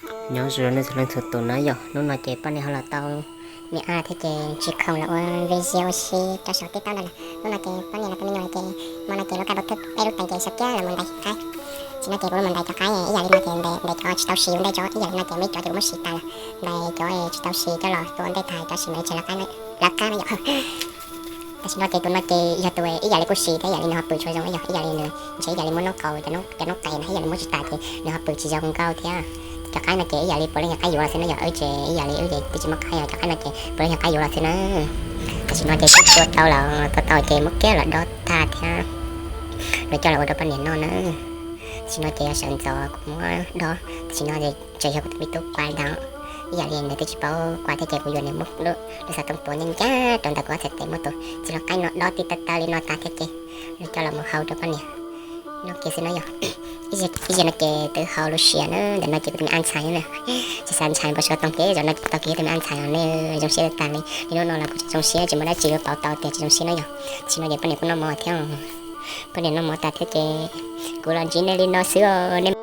Nyob zoo nej txhua leej txhua tus na yom, hnub no ces poj niam ho los tau me ab thiab ces tsis khoom los ua video ua si rau saum TikTok ntawd lawm. Hnub no ces poj niam los tau me nyuam ces hmo no ces lub kab peb lub teev ces xav kiag los mus ntais qaib. Tam sim no ces kuv los mus ntais cov qaib ib yam li no ces ntais cov tsis tau siv ua ntej tso, ib yam li no ces muaj ib cov ces kuv muab siv tas lawm. Ntais cov tsis tau siv coj los tua ua ntej tas, tam sim no ces lawv qaib, lawv qaib na yom. Tam sim no ces tus no ces yog tus ib yam li kuj siv thiab, ib yam li nws ho pwm tsis zoo yom, ib yam li nws ntshe ib yam li muab noob qaus, cov noob qes na, ib yam li muab tsis tas ces nws ho pwm tsis zoo nkauj thiab. Cov qaib no ces ib yam li puav leej yog qaib yuav los xwb na yom, wb ces ib yam li wb ces twb tsis muaj qaib, cov qaib no ces puav leej yog qaib yuav los xwb na. Tam sim no ces twb tua tau lawm, tua tau ces muab kiag los dob tag thiab. Los coj los ua rau poj niam noj na. Tam sim no ces yog sawv ntxov kuv muab dob, tam sim no ces tseem yog kuv tus me tub Kuas ntag. Ib yam li nws twb tsis paub Kuas thiab ces kuv yuav nws muab lub xov tooj tuav ncaj ncaj rau ntawm kuv ob txhais tes, muab tus txiv lau qaib no dob tib taw taw li no tas thiab ces los coj los mus hau rau poj niam noj kiag xwb na yom. Ib zaug no ces twb hau lub siav na, ntawm no ces kuv tus me ab ntxhais na, tsis xav ntshai npau suav toog ces zaum no tau kiag tus me ab ntxhais, nej zoo siab tag li. Niaj hnub no los kuv tsis zoo siab, tsis muaj dab tsi pauv tau tias tsis zoo siab na yom. Tam sim no ces poj niam kuj noj mov thiab, poj niam noj mov tas thiab ces kuv los ntsib nej li no xwb os nej.